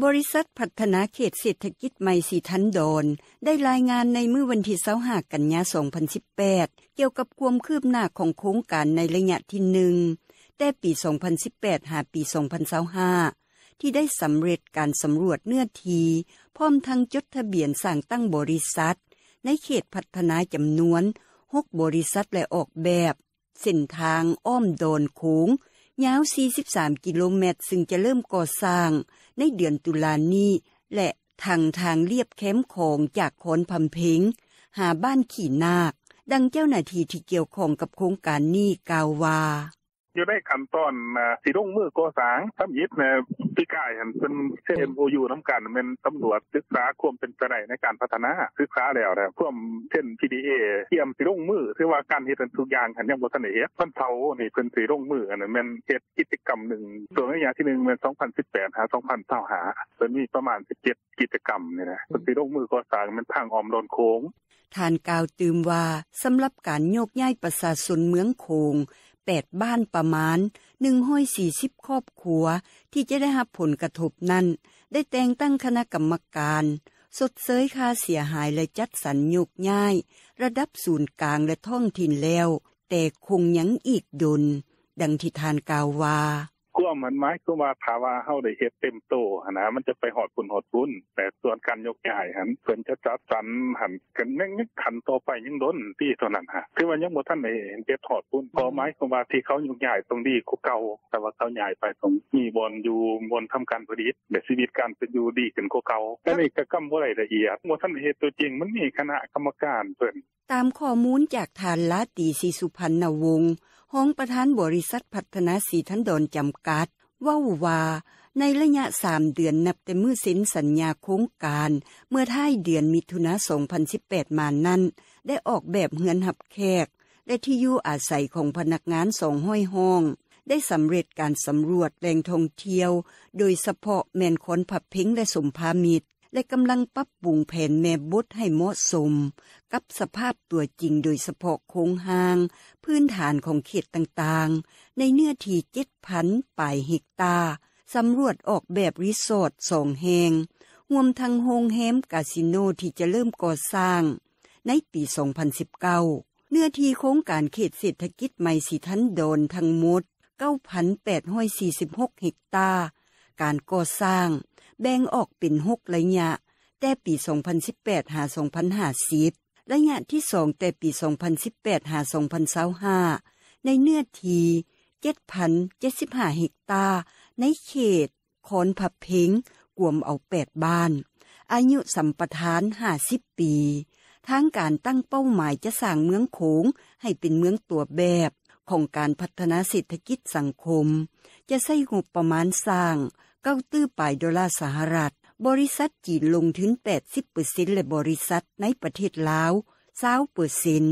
ບໍລິສັດພັດທະນາເຂດເສດຖະກິດໃໝ່ສີທັນດອນ ໄດ້ລາຍງານໃນມື້ວັນທີ ຊາວຫ້າ ກັນຍາ ສອງພັນສິບແປດ ກ່ຽວກັບຄວາມຄືບໜ້າຂອງໂຄງການໃນໄລຍະທີ ໜຶ່ງ ແຕ່ປີ ສອງພັນສິບແປດ ຫາປີ ສອງພັນຊາວຫ້າ ທີ່ໄດ້ສຳເລັດການສຳຫຼວດເນື້ອທີ່ ພ້ອມທັງຈົດທະບຽນສ້າງຕັ້ງບໍລິສັດ ໃນເຂດພັດທະນາຈຳນວນ ຫົກ ບໍລິສັດ ແລະ ອອກແບບ ເສັ້ນທາງອ້ອມດອນໂຂງ ຍາວ ສີ່ສິບສາມ ກິໂລແມັດ ຊຶ່ງຈະເລີ່ມກໍ່ສ້າງໃນເດືອນຕຸລານີ້ ແລະ ທັງທາງລຽບແຄມຂອງຈາກຄອນພຳເພັງ ຫາບ້ານຂີ້ນາກ. ດັ່ງເຈົ້າໜ້າທີ່ທີ່ກ່ຽວຂ້ອງກັບໂຄງການນີ້ກ່າວວ່າ: "ຢູ່ໃນຂັ້ນຕອນ ອາ ຊິລົງມືກໍ່ສ້າງທຳອິດ ແມ່ນປີກາຍຫັ້ນເພິ່ນເຊັນ ເອັມໂອຢູ ນຳກັນ ແມ່ນສຳຫຼວດສຶກສາຄວາມເປັນໄປໄດ້ໃນການພັດທະນາ ສຶກສາແລ້ວແຫຼະ ຄວາມເຊັນ ພີດີເອ ກຽມຊິລົງມື ຖືວ່າການເຮັດນັ້ນທຸກຢ່າງຫັ້ນຍັງບໍ່ທັນໄດ້ເຮັດ ວັນເສົານີ້ເພິ່ນຊິລົງມື ອັນນັ້ນແມ່ນເຮັດກິດຈະກຳໜຶ່ງ ຊ່ວງໄລຍະທີ ໜຶ່ງ ແມ່ນ ສອງພັນສິບແປດ ຫາ ສອງພັນຊາວຫ້າ ເພິ່ນມີປະມານ ສິບເຈັດ ກິດຈະກຳນີ້ແຫຼະ ເພິ່ນຊິລົງມືກໍ່ສ້າງແມ່ນທາງອ້ອມດອນໂຂງ." ທ່ານກ່າວຕື່ມວ່າ ສຳລັບການໂຍກຍ້າຍປະຊາຊົນເມືອງໂຂງ ແປດ ບ້ານ ປະມານ ໜຶ່ງຮ້ອຍສີ່ສິບ ຄອບຄົວ ທີ່ຈະໄດ້ຮັບຜົນກະທົບນັ້ນ ໄດ້ແຕ່ງຕັ້ງຄະນະກຳມະການຊົດເຊີຍຄ່າເສຍຫາຍ ແລະ ຈັດສັນໂຍກຍ້າຍ ລະດັບສູນກາງ ແລະ ທ້ອງຖິ່ນແລ້ວ ແຕ່ຄົງຍັງອີກດົນ. ດັ່ງທີ່ທ່ານກ່າວວ່າ: "ກວມຫັ້ນໝາຍຄວາມວ່າ ຖ້າວ່າເຮົາໄດ້ເຮັດເຕັມໂຕຫັ້ນນະ ມັນຈະໄປຮອດພຸ້ນຮອດພຸ້ນ ແຕ່ສ່ວນການໂຍກຍ້າຍຫັ້ນ ເພິ່ນຈະຈັດສັນຫັ້ນ ກະຍັງ ຂັ້ນຕໍ່ໄປຍັງດົນຕິ ໂຕນັ້ນຫາ ຖືວ່າຍັງບໍ່ທັນໄດ້ເຮັດຮອດພຸ້ນ ກໍໝາຍຄວາມວ່າທີ່ເຂົາໂຍກຍ້າຍຕ້ອງດີກວ່າເກົ່າ ຖ້າວ່າເຂົາຍ້າຍໄປຕ້ອງມີບ່ອນຢູ່ ບ່ອນທຳການຜະລິດ ແລະ ຊີວິດການເປັນຢູ່ດີຂຶ້ນກວ່າເກົ່າ ອັນນີ້ກະກຳບໍ່ໄດ້ລະອຽດ ບໍ່ທັນໄດ້ເຮັດຕົວຈິງ ມັນມີຄະນະກຳມະການເພິ່ນ." ຕາມຂໍ້ມູນຈາກທ່ານ ລາຕີ ສີສຸພັນນະວົງ ຮອງປະທານບໍລິສັດພັດທະນາສີທັນດອນຈຳກັດ ເວົ້າວ່າ ໃນໄລຍະ ສາມ ເດືອນ ນັບແຕ່ມື້ເຊັນສັນຍາໂຄງການ ເມື່ອທ້າຍເດືອນມິຖຸນາ ສອງພັນສິບແປດ ມານັ້ນ ໄດ້ອອກແບບເຮືອນຮັບແຂກ ແລະ ທີ່ຢູ່ອາໄສຂອງພະນັກງານ ສອງຮ້ອຍ ຫ້ອງ, ໄດ້ສຳເລັດການສຳຫຼວດແຫຼ່ງທ່ອງທ່ຽວ ໂດຍສະເພາະແມ່ນຄອນພະເພັງ ແລະ ສົມພາມິດ ແລະ ກຳລັງປັບປຸງແຜນແມ່ບົດໃຫ້ເໝາະສົມກັບສະພາບຕົວຈິງ ໂດຍສະເພາະໂຄງຮ່າງພື້ນຖານຂອງເຂດຕ່າງໆ ໃນເນື້ອທີ່ ເຈັດພັນ ປາຍເຮັກຕາ, ສຳຫຼວດອອກແບບຣີສອດ ສອງ ແຫ່ງ, ຮວມທັງໂຮງແຮມ, ກາສິໂນ ທີ່ຈະເລີ່ມກໍ່ສ້າງໃນປີ ສອງພັນສິບເກົ້າ. ເນື້ອທີ່ໂຄງການເຂດເສດຖະກິດໃໝ່ສີທັນດອນທັງໝົດ ເກົ້າພັນແປດຮ້ອຍສີ່ສິບຫົກ ເຮັກຕາ. ການກໍ່ສ້າງແບ່ງອອກເປັນ ຫົກ ໄລຍະ ແຕ່ປີ ສອງພັນສິບແປດ ຫາ ສອງພັນຫ້າສິບ, ໄລຍະທີ ສອງ ແຕ່ປີ ສອງພັນສິບແປດ ຫາ ສອງພັນຊາວຫ້າ ໃນເນື້ອທີ່ ເຈັດພັນເຈັດສິບຫ້າ ເຮັກຕາ ໃນເຂດຄອນພະເພັງ ກວມເອົາ ແປດ ບ້ານ, ອາຍຸສຳປະທານ ຫ້າສິບ ປີ. ທາງການຕັ້ງເປົ້າໝາຍຈະສ້າງເມືອງໂຂງໃຫ້ເປັນເມືອງຕົວແບບຂອງການພັດທະນາເສດຖະກິດສັງຄົມ, ຈະໃຊ້ງົບປະມານສ້າງ ເກົ້າ ຕື້ປາຍ ໂດລາສະຫະລັດ, ບໍລິສັດຈີນລົງທຶນ ແປດສິບເປີເຊັນ ແລະ ບໍລິສັດໃນປະເທດລາວ ຊາວເປີເຊັນ.